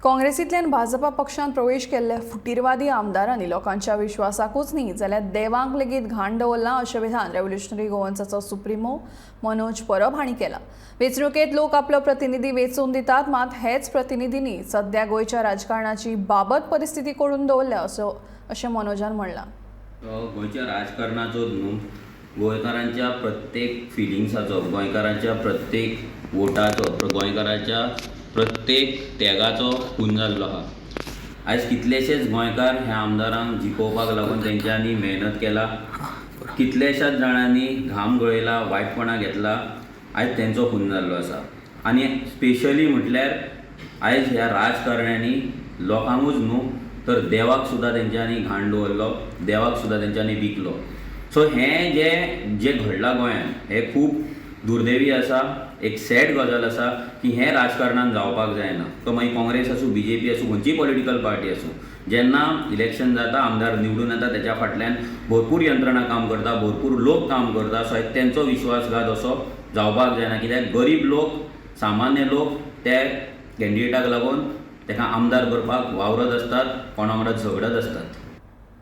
काँग्रेसींतल्यान भाजपा पक्षांत प्रवेश केल्ल्या फुटीरवादी आमदारांनी लोकांच्या विश्वासाकूच न्ही जाल्यार देवांक लेगीत घाण दवरलां अशें विधान रेव्होल्युशनरी गोवन्साचो सुप्रिमो मनोज परब हांणी केलां. वेंचणुकेंत लोक आपलो प्रतिनिधी वेंचून दितात, मात हेच प्रतिनिधींनी सध्या गोंयच्या राजकारणाची बाबत परिस्थिती करून दवरल्या असो अशें मनोजान म्हणलां. गोंयच्या राजकारणाचो न्हू, गोंयकारांच्या प्रत्येक फिलिंग्साचो, गोंयकारांच्या प्रत्येक वोटाचो, गोंयकाराच्या प्रत्येक त्यागाचो खून जाल्लो आहा. आयज कितलेशेच गोंयकार ह्या आमदारांक जिखोवपाक लागून तेंच्यांनी मेहनत केला, कितलेशाच जाणांनी घाम गळयला, वायटपणा घेतला, आयज तेंचो खून जाल्लो आसा. आनी स्पेशली म्हटल्यार आयज ह्या राजकारण्यांनी लोकांकूच न्हू तर देवाक सुद्दां तेंच्यांनी घाण दवरलो, देवाक सुद्दां तेंच्यांनी विकलो. सो हें जें जें घडलां गोंयांत हें खूब दुर्दैवी आसा, एक सॅड गजाल आसा की हें राजकारणान जावपाक जायना. तो मागीर काँग्रेस आसूं, बीजेपी आसूं, खंयचीय पॉलिटिकल पार्टी आसूं, जेन्ना इलेक्शन जाता, आमदार निवडून येता, तेच्या फाटल्यान भरपूर यंत्रणा काम करता, भरपूर लोक काम करता. सो तेंचो विश्वासघात असो जावपाक जायना, कित्याक गरीब लोक, सामान्य लोक ते कॅन्डिडेटाक लागून तेका आमदार करपाक वावरत आसतात, कोणा वांगडा झगडत आसतात.